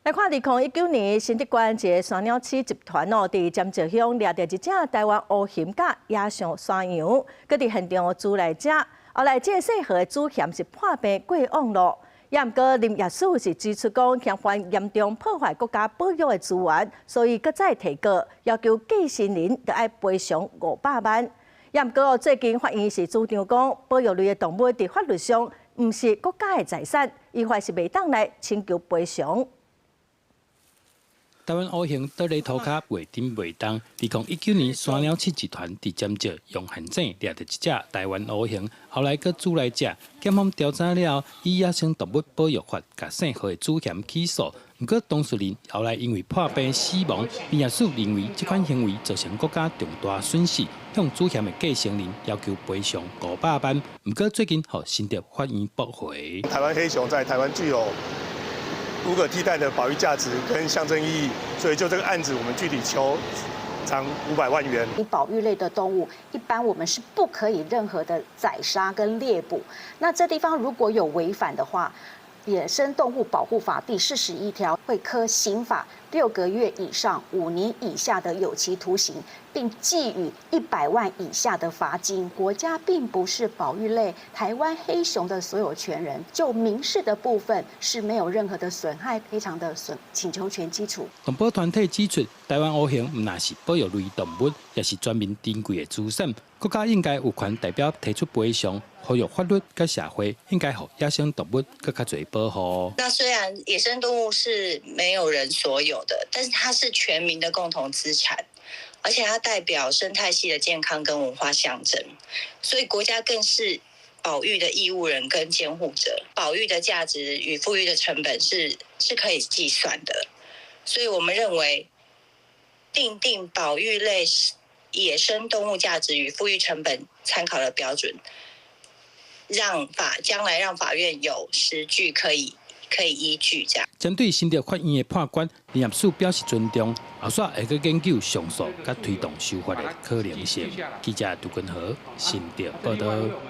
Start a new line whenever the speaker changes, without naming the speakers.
來看2019年新竹縣一个山鳥飼集團哦，佇尖石鄉掠著一隻台灣烏熊佮野生山羊，閣佇現場煮來食。後來這个細號的主嫌是破病過往咯。也毋過林業署是指出講，嫌犯嚴重破壞國家保育的資源，所以閣再提告，要求繼承人著愛賠償500萬。也毋過最近法院是主張講，保育類的動物佇法律上毋是國家的財產，依法是袂當來請求賠償。
台灣烏熊倒咧塗跤袂振袂動。2019年，山鳥飼集團佇尖石用陷阱掠著一隻台灣烏熊，後來閣煮來食。檢方調查了後，以野生動物保育法共姓何的主嫌起訴。毋過當事人後來因為破病死亡，林業署認為這款行為造成國家重大損失，向主嫌的繼承人要求賠償500萬。毋過最近予新竹法院駁回。
台灣黑熊在台灣具有無可替代的保育價值跟象徵意義，所以就這個案子，我們具體求償500萬元。
你保育類的動物，一般我們是不可以任何的宰殺跟獵捕。那這地方如果有違反的話，《野生動物保護法》第41條會科刑法6個月以上5年以下的有期徒刑，並給予100萬以下的罰金。國家並不是保育類台灣黑熊的所有權人，就民事的部分是沒有任何的損害賠償的損請求權基礎。
動保團體指出，台灣烏熊毋但是保育類動物，也是全民珍貴的資產，國家應該有權代表提出賠償，呼籲法律佮社會應該予野生動物閣較濟保護。
那雖然野生動物是沒有人所有的，但是它是全民的共同資產，而且它代表生態系的健康跟文化象徵，所以國家更是保育的義務人跟監護者。保育的價值與復育的成本是可以計算的，所以我們認為訂定保育類野生動物價值與復育成本參考的標準，讓法將來讓法院有實據可以依據。這樣。
針對新竹法院的判決，林業署表示尊重，後續會閣研究上訴佮推動修法的可能性。記者杜根和新竹報道。